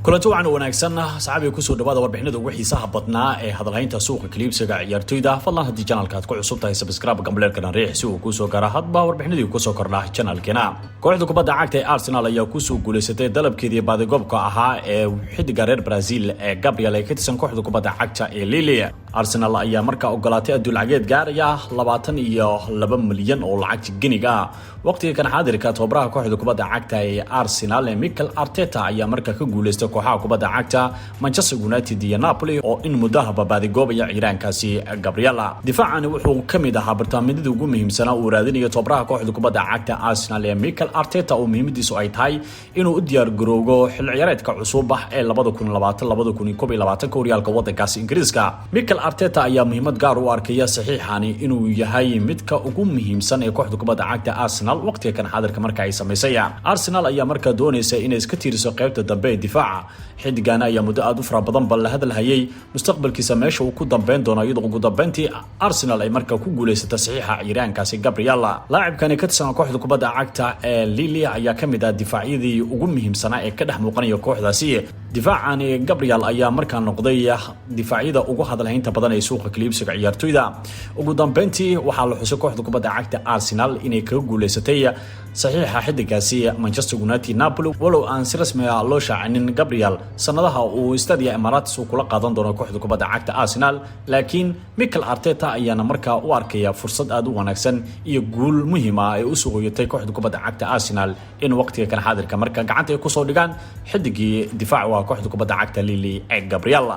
Kulanti wacan wanaagsan, saxaabiga. Kusoo dhawaada warbixinada ugu xiisaha badnaa ee hadalhaynta suuqa kala iibsiga ciyaartoyda. Fadlan, haddii channelka aad ku cusub tahay, subscribe, gambaleelkana riix si uu kuusoo gaara hadba warbixinadii kusoo kordha channelkeena. Kooxda kubadda cagta ee Arsenal ayaa kusoo guuleysatay dalabkeedii baadigoobka ahaa ee xidiga reer Brazil ee Gabriel ee ka tirsan kooxda kubadda cagta ee Lille. Arsenal ayaa markaa ogolaatay adduun lacageed gaaraya 22 milyan oo lacagta geniga ah. Waqtiga kan xaadirka, tababaraha kooxda kubadda cagta ee Arsenal ee Mikel Arteta ayaa markaa ka guuleystay kooxaha kubadda cagta Manchester United iyo Napoli oo in muddahaba baadigoobaya ciiraankaasi Gabriela. Difaacani wuxuu ka mid ahaa barnaamijyadii ugu muhiimsanaa uu raadinayo tababaraha kooxda kubadda cagta Arsenal ee Mikel Arteta, oo muhiimadiisu ay tahay inuu u diyaar garoogo xil ciyaareedka cusub ah ee 2020-2021 horyaalka wadankaasi Ingiriiska. Mikel Arteta ayaa muhiimad gaar u arkaya saxiixani inuu yahay midka ugu muhiimsan ee kooxda kubadda cagta Arsenal waqtiga kan xaadirka marka ay samaysay. Arsenal ayaa markaa doonaysa inay iska tiiriso qaybta dambe ee difaaca. Xidigana ayaa muddo aada u fara badan ba la hadalhayay mustaqbalkiisa meesha uu ku dambeyn doono, iyadoo ugu dambeyntii Arsenal ay markaa ku guuleysata saxiixa ciiraankaasi Gabriela. Laacibkani ka tirsan kooxda kubadda cagta ee Lille ayaa ka mid ah difaacyadii ugu muhiimsanaa ee ka dhex muuqanaya kooxdaasi. Difaacani Gabriel ayaa markaa noqday difaacyada ugu hadalhaynta badan ee suuqa kala iibsiga ciyaartoyda. Ugu dambeyntii waxaa la xusay kooxda kubadda cagta Arsenal inay kaga guuleysatay saxiixa xidigaasi Manchester United, Napoli, walow aan si rasmi ah loo shaacinin Gabriel sanadaha uu Stadia Emirates uu kula qaadan doono kooxda kubadda cagta Arsenal. Laakiin Mikel Arteta ayaana markaa u arkaya fursad aada u wanaagsan iyo guul muhiim ah ay usoo hoyatay kooxda kubadda cagta Arsenal in waqtiga kan xaadirka marka gacanta ay kusoo dhigaan xidigii difaac u ah kooxda kubadda cagta Lille ee Gabriel.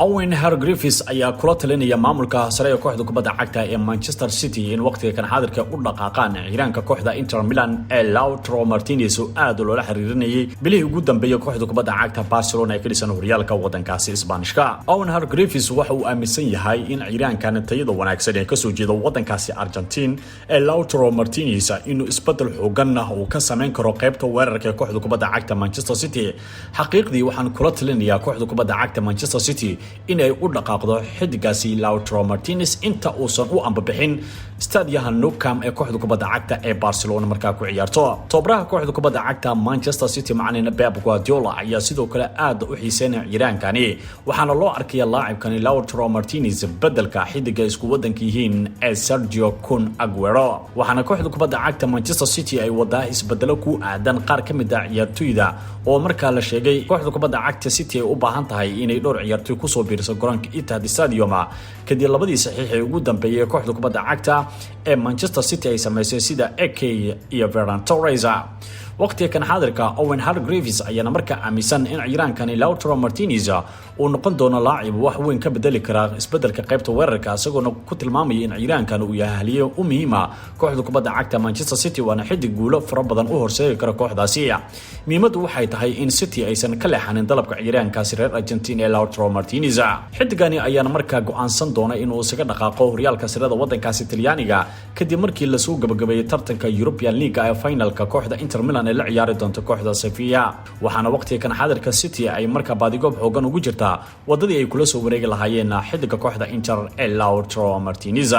Owen Hargreaves ayaa kula talinaya maamulka sare ee kooxda kubadda cagta ee Manchester City in waqtiga kan xaadirka u dhaqaaqaan ciiraanka kooxda Inter Milan ee Lautaro Martinez, oo aad loola xiriirinayay bilihii ugu dambeeyay kooxda kubadda cagta Barcelona ee ka dhisan horyaalka wadankaasi Isbaanishka. Owen Hargreaves waxa uu aaminsan yahay in ciiraankan tayada wanaagsan ee kasoo jeeda wadankaasi Argentine ee Lautaro Martinez inuu isbedel xooganna uu ka sameyn karo qaybta weerarka ee kooxda kubadda cagta Manchester City. "Xaqiiqdii waxaan kula talinayaa kooxda kubadda cagta Manchester City in ay u dhaqaaqdo xidigaasi Lautaro Martinez inta uusan u ambabixin stadiyaha Nou Camp ee kooxda kubadda cagta ee Barcelona markaa ku ciyaarto." Tababaraha kooxda kubadda cagta Manchester City, macalin Pep Guardiola, ayaa sidoo kale aad u xiiseynaya ciiraankani, waxaana loo arkaya laacibkani Lautaro Martinez bedelka xidiga isku wadanka yihiin ee Sergio Kun Aguero. Waxaana kooxda kubadda cagta Manchester City ay wadaa isbedelo ku aadan qaar ka mid ah ciyaartoyda, oo markaa la sheegay kooxda kubadda cagta City ay u baahan tahay inay dhowr ciyaartoy kusoo biiriso garoonka Etihad Stadium, kadib labadii saxiix ee ugu dambeeyay kooxda kubadda cagta ee Manchester City ay samaysay, sida Ake iyo Ferran Torres. Waqtiga kan xaadirka, Owen Hargreaves ayaana markaa aaminsan in ciiraankani Lautaro Martinez uu noqon doono laacib wax weyn ka bedeli karaa isbedelka qaybta weerarka, isagoona ku tilmaamaya in ciiraankan uu yahay haliye u muhiima kooxda kubadda cagta Manchester City, waana xidig guulo fara badan u horseegi kara kooxdaasi. Muhiimaddu waxay tahay in City aysan ka leexanin dalabka ciiraankaasi reer Argentina ee Lautaro Martinez. Xidigani ayaana markaa go-aansan doona inuu isaga dhaqaaqo horyaalka sirada wadankaasi Talyaaniga kadib markii lasoo gabagabeeyey tartanka European League ee finalka kooxda Inter Milan ay la ciyaari doonto kooxda Sevilla. Waxaana waqtiga kan xaadirka City ay markaa baadigoob xoogan ugu jirtaa wadadii ay kula soo wareegi lahaayeen xidiga kooxda Inter ee Lautaro Martinez.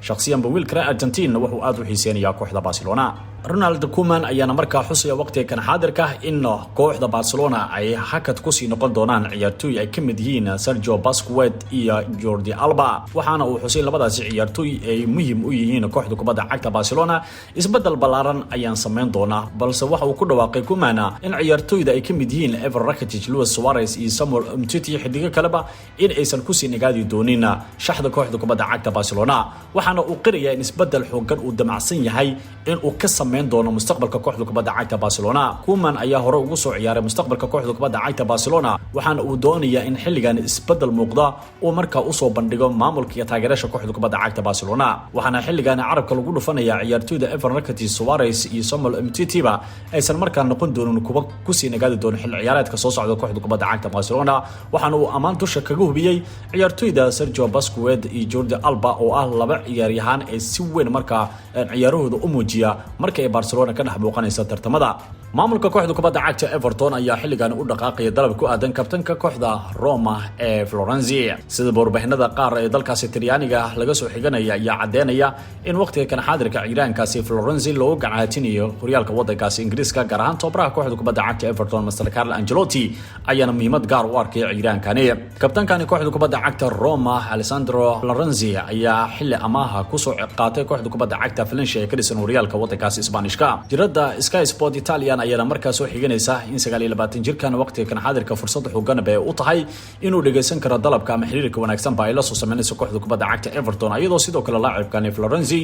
Shakhsiyanba, wiilka reer Argentina wuxuu aada u xiiseynayaa kooxda Barcelona. Ronald Koeman ayaana markaa xusaya waqtiga kan xaadirka in kooxda Barcelona ay hakad kusii noqon doonaan ciyaartooy ay ka mid yihiin Sergio Busquets iyo Jordi Alba, waxaana uu xusay labadaasi ciyaartooy ay muhiim u yihiin kooxda kubadda cagta Barcelona. "Isbedel ballaaran ayaan sameyn doonaa." Balse waxa uu ku dhawaaqay Koeman in ciyaartooyda ay ka mid yihiin Ivan Rakitic, Luis Suarez iyo Samuel Umtiti, xidigo kaleba, in aysan kusii nagaadi doonin shaxda kooxda kubadda cagta Barcelona. Waxaana uu qirayaa in isbedel xoogan uu damacsan yahay in uu ka sameyn doono mustaqbalka kooxda kubadda cagta Barcelona. Koeman ayaa hore ugu soo ciyaaray mustaqbalka kooxda kubadda cagta Barcelona, waxaana uu doonayaa in xilligan isbedel muuqda uu markaa usoo bandhigo maamulka iyo taageerasha kooxda kubadda cagta Barcelona. Waxaana xilligan carabka lagu dhufanayaa ciyaartooyda Ivan Rakitic, Suarez iyo Samuel Umtitiba aysan markaa noqon doonin kuwa kusii nagaadi doono xilli ciyaareedka soo socda kooxda kubadda cagta Barcelona. Waxaana uu ammaan dusha kaga hubiyey ciyaartooyda Sergio Busquets iyo Jordi Alba, oo ah laba ciyaaryahaan ee si weyn markaa ciyaarahooda u muujiya marka ee Barcelona ka dhex muuqanaysa tartamada. Maamulka kooxda kubadda cagta Everton ayaa xilligan u dhaqaaqaya dalab ku aadan kabtanka kooxda Roma ee Florenzi. Sida warbaahinada qaar ee dalkaasi Talyaaniga laga soo xiganaya ayaa caddeynaya in waqtiga kan xaadirka ciiraankaasi Florenzi loogu gacaatinayo horyaalka wadankaasi Ingiriiska, gaar ahaan tababaraha kooxda kubadda cagta Everton, Mister Carlo Ancelotti, ayaana muhiimad gaar u arkaya ciiraankani. Kabtankani kooxda kubadda cagta Roma, Alessandro Florenzi, ayaa xilli amaaha kusoo qaatay kooxda kubadda cagta Valencia ee ka dhisan horyaalka wadankaasi Isbaanishka. Jirada Sky Sport Italian ayaana markaa soo xiganaysa in 29 jirkan waqtiga kan xaadirka fursad xoogan bay u tahay inuu dhegeysan karo dalabka ama xiriirka wanaagsan ba ay la soo sameynayso kooxda kubadda cagta Everton, iyadoo sidoo kale laacibkani Florenzi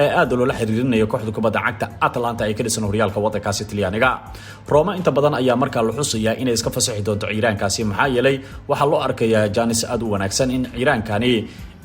ee aad loola xiriirinayo kooxda kubadda cagta Atalanta ay ka dhisan horyaalka wadankaasi Talyaaniga. Roma inta badan ayaa markaa la xusayaa inay iska fasaxi doonto ciiraankaasi, maxaa yeelay waxaa loo arkayaa chance aad u wanaagsan in ciiraankani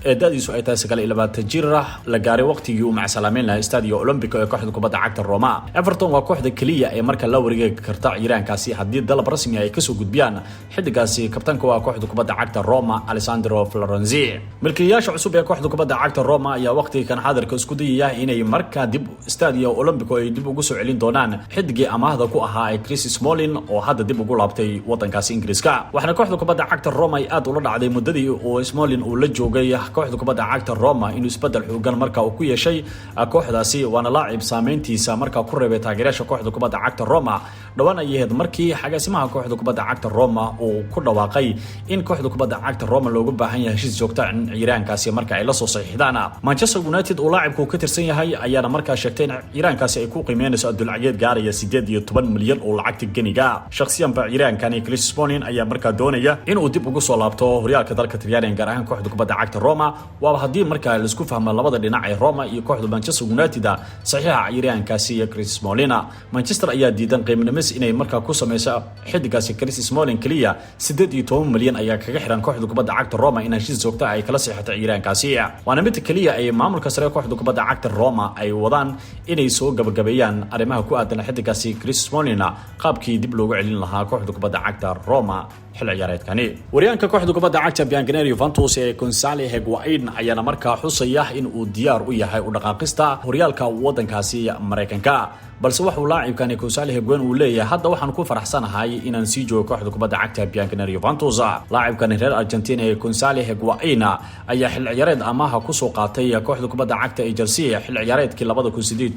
ee da'diisu ay tahay 29 jir la gaaray waqtigii uu macsalaameyn lahaa Stadio Olimpico ee kooxda kubadda cagta Roma. Everton waa kooxda keliya ee marka la wareegi karta ciiraankaasi haddii dalab rasmi ay kasoo gudbiyaan xidigaasi kabtanka waa kooxda kubadda cagta Roma, Alessandro Florenzi. Milkiilayaasha cusub ee kooxda kubadda cagta Roma ayaa waqtigii kan xaadirka isku dayaya inay markaa dib Stadio Olimpico ay dib ugu soo celin doonaan xidigii amaahda ku ahaa ee Chris Smalling oo hadda dib ugu laabtay wadankaasi Ingiriiska. Waxaana kooxda kubadda cagta Roma ay aad ula dhacday muddadii uu Smalling uu la joogay kooxda kubadda cagta Roma inuu isbedel xoogan marka uu ku yeeshay kooxdaasi, waana laacib saameyntiisa markaa ku reebay taageerayaasha kooxda kubadda cagta Roma. Dhowaan ay ahayd markii xagaasimaha kooxda kubadda cagta Roma uu ku dhawaaqay in kooxda kubadda cagta Roma looga baahan yahay heshiis joogta in ciiraankaasi marka ay la soo saxiixdaan. Manchester United uu laacibku ka tirsan yahay ayaana markaa sheegtay in ciiraankaasi ay ku qiimeynayso adduun lacageed gaaraya 18 milyan oo lacagta geniga. Shakhsiyanba ciiraankani Chris Smalling ayaa markaa doonaya inuu dib ugu soo laabto horyaalka dalka Talyaaniga, gaar ahaan kooxda kubadda cagta Roma, waaba haddii markaa laisku fahmo labada dhinac ee Roma iyo kooxda Manchester United saxiixa ciyaaryahankaasi iyo Chris Smalling. Manchester ayaa diidan qiimnimis inay markaa ku sameyso xidigaasi Chris Smalling. Keliya 18 milyan ayaa kaga xiran kooxda kubadda cagta Roma in heshiis joogta ay kala seexato ciyaaryahankaasi, waana mid keliya ay maamulka sare kooxda kubadda cagta Roma ay wadaan inay soo gabagabeeyaan arrimaha ku aadan xidigaasi Chris Smalling, qaabkii dib loogu celin lahaa kooxda kubadda cagta Roma xil ciyaareedkani. Waryaanka kooxda kubadda cagta Bianconeri Juventus ee Gonzalo Higuain ayaana markaa xusaya in uu diyaar u yahay u dhaqaaqista horyaalka wadankaasi Maraykanka, balse wuxuu laacibkani Gonzalo Higuain uu leeyahay: "Hadda waxaan ku faraxsanahay inaan sii joogo kooxda kubadda cagta Bianconeri Juventus." Laacibkani reer Argentina ee Gonzalo Higuain ayaa xil ciyaareed amaha kusoo qaatay kooxda kubadda cagta ee Chelsea xil ciyaareedkii 2018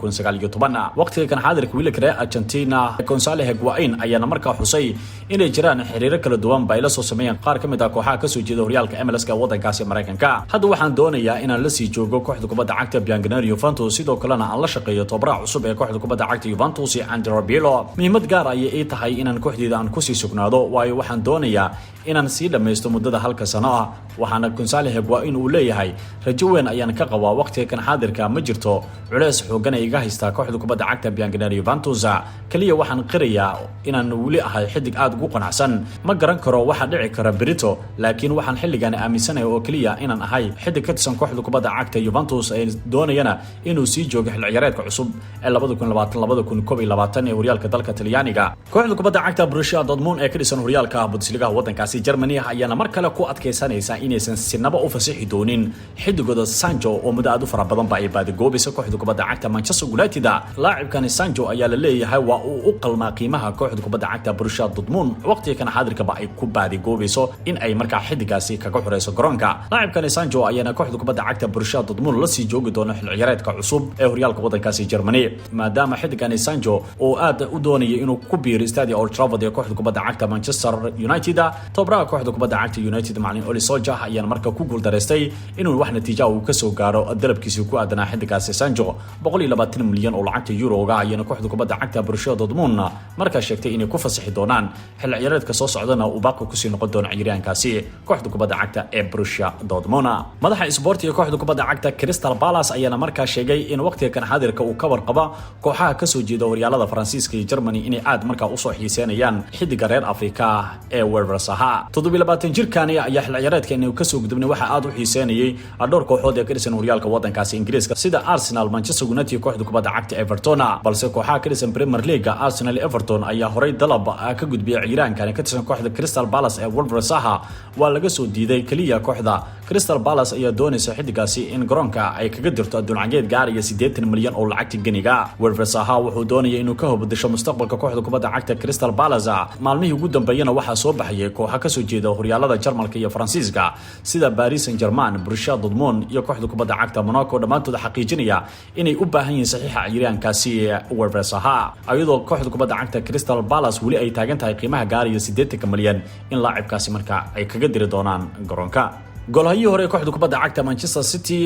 2019. Waqtiga kan xaadirka wiilka reer Argentina Gonzalo Higuain ayaana markaa xusay inay jiraan xiriiro kala duwan ba ay la soo sameeyeen qaar ka mid ah kooxaha kasoo jeeda horyaalka MLS-ka wadankaasi Maraykanka. "Hadda waxaan doonayaa inaan la sii joogo kooxda kubadda cagta Bianconeri Juventus, sidoo kalena aan la shaqeeyo tababaraha cusub ee kooxda kubadda cagta Juventus, Andrea Pirlo. Muhiimad gaar ayay ii tahay inaan kooxdeeda aan kusii sugnaado, waayo waxaan doonayaa inaan sii dhammaysto muddada halka sano ah." Waxaana Gonzalo Higuain uu leeyahay: "Rajo weyn ayaan ka qabaa. Waqtiga kan xaadirka ma jirto culeys xoogan ay iga haystaa kooxda kubadda cagta Bianconeri Juventus. Kaliya waxaan qirayaa inaan weli ahay xidig aada ugu qanacsan. Ma garan karo waxa dhici kara berito, laakiin waxaan xilligan aaminsanahay oo keliya inaan ahay xidig ka tirsan kooxda kubadda cagta Juventus ee doonayana inuu sii joogo xil ciyaareedka cusub ee 2020 2021 ee horyaalka dalka Talyaaniga." Kooxda kubadda cagta Borussia Dortmund ee ka dhisan horyaalka Bundesligaha wadankaasi Germany ayaana mar kale ku adkaysanaysa inaysan sinaba u fasixi doonin xidigooda Sancho oo muddo aad u fara badan ba ay baadigoobaysa kooxda kubadda cagta Manchester United. Laacibkani Sancho ayaa la leeyahay waa uu u qalmaa qiimaha kooxda kubadda cagta Borussia Dortmund waqtiga kan xaadirkaba ay ku baadigoobayso in ay markaa xidigaasi kaga xureyso garoonka. Laacibkani Sancho ayaana kooxda kubadda cagta Borussia Dortmund la sii joogi doona xil ciyaareedka cusub ee horyaalka wadankaasi Germany, maadaama xidigani Sancho oo aad u doonaya inuu ku biiro Stadio Old Trafford ee kooxda kubadda cagta Manchester United. Tababaraha kooxda kubadda cagta United, macalin Ole Solskjaer, ayaana markaa ku guuldareystay inuu wax natiija uu kasoo gaaro dalabkiisii ku aadanaa xidigaasi Sancho. 120 milyan oo lacagta yuroga ayaana kooxda kubadda cagta Borussia Dortmund markaa sheegtay inay ku fasaxi doonaan, xil ciyaareedka soo socdana uu baaqi kusii noqon doono ciyaaryahankaasi kooxda kubadda cagta ee Borussia Dortmund. Madaxa isboortiga kooxda kubadda cagta Crystal Palace ayaana markaa sheegay in waqtiga kan xaadirka uu ka warqaba kooxaha kasoo jeeda horyaalada Faransiiska iyo Germany inay aad markaa usoo xiiseynayaan xidiga reer Afrika ee Wilfried Zaha. 27 jirkani ayaa xil ciyaareedka aynu kasoo gudubnay waxaa aad u xiiseynayay dhowr kooxood ee ka dhisan horyaalka wadankaasi Ingiriiska, sida Arsenal, Manchester United, kooxda kubadda cagta Everton. Balse kooxaha ka dhisan Premier League, Arsenal, Everton, ayaa horay dalab ka gudbiyay ciyaaryahankan ka tirsan kooxda Crystal Palace ee Wilfried Zaha. Waa laga soo diiday. Keliya kooxda Crystal Palace ayaa doonaysa xidigaasi in garoonka ay kaga dirto adduun cageed gaaraya 80 milyan oo lacagta geniga. Wilfried Zaha wuxuu doonaya inuu ka hobadasho mustaqbalka kooxda kubadda cagta Crystal Palace. Maalmihii ugu dambeeyana waxaa soo baxayay kooxa kasoo jeeda horyaalada Jarmalka iyo Faransiiska, sida Paris Saint Germain, Borussia Dortmund iyo kooxda kubadda cagta Monaco, dhammaantood xaqiijinaya inay u baahan yihiin saxiixa ciyaaryahankaasi Wilfried Zaha, iyadoo kooxda kubadda cagta Crystal Palace weli ay taagan tahay qiimaha gaaraya 80-ka milyan in laacibkaasi marka ay kaga diri doonaan garoonka. Goolhayihii hore ee kooxda kubadda cagta Manchester City,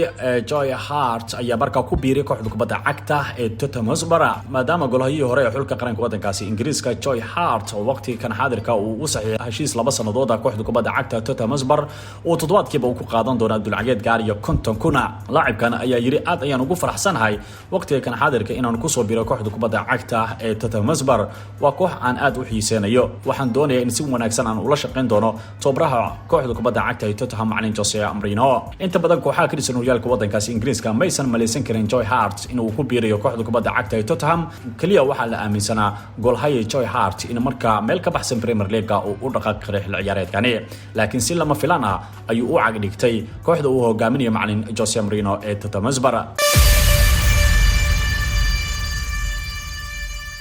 Joe Hart, ayaa markaa ku biiray kooxda kubadda cagta ee Tottenham Hotspur. Maadaama goolhayihii hore ee xulka qaranka wadankaasi Ingiriiska, Joe Hart, oo waqti kan xaadirka uu u saxiixay heshiis 2 sannadood ah kooxda kubadda cagta Tottenham Hotspur, uu toddobaadkiiba uu ku qaadan doono adulcageed gaariya 50,000. Laacibkan ayaa yiri: "Aad ayaan ugu faraxsanahay waqtiga kan xaadirka inaan kusoo biro kooxda kubadda cagta ee Tottenham Hotspur. Waa koox aan aad u xiiseynayo. Waxaan doonayaa in si wanaagsan aan ula shaqayn doono tababaraha kooxda kubadda cagta ee Tottenham, macalin Jose Mourinho." Inta badan kooxaha ka dhisan horyaalka wadankaasi Ingiriiska maysan malaysan karin Joe Hart inuu ku biirayo kooxda kubadda cagta ee Tottenham. Kaliya waxaa la aaminsanaa goolhaye Joe Hart in markaa meel ka baxsan Premier League uu u dhaqaaqi karay xilli ciyaareedkani, laakiin si lama filaan ah ayuu u cag dhigtay kooxda uu hogaaminayo macalin Jose Mourinho ee Tottenham Hotspur.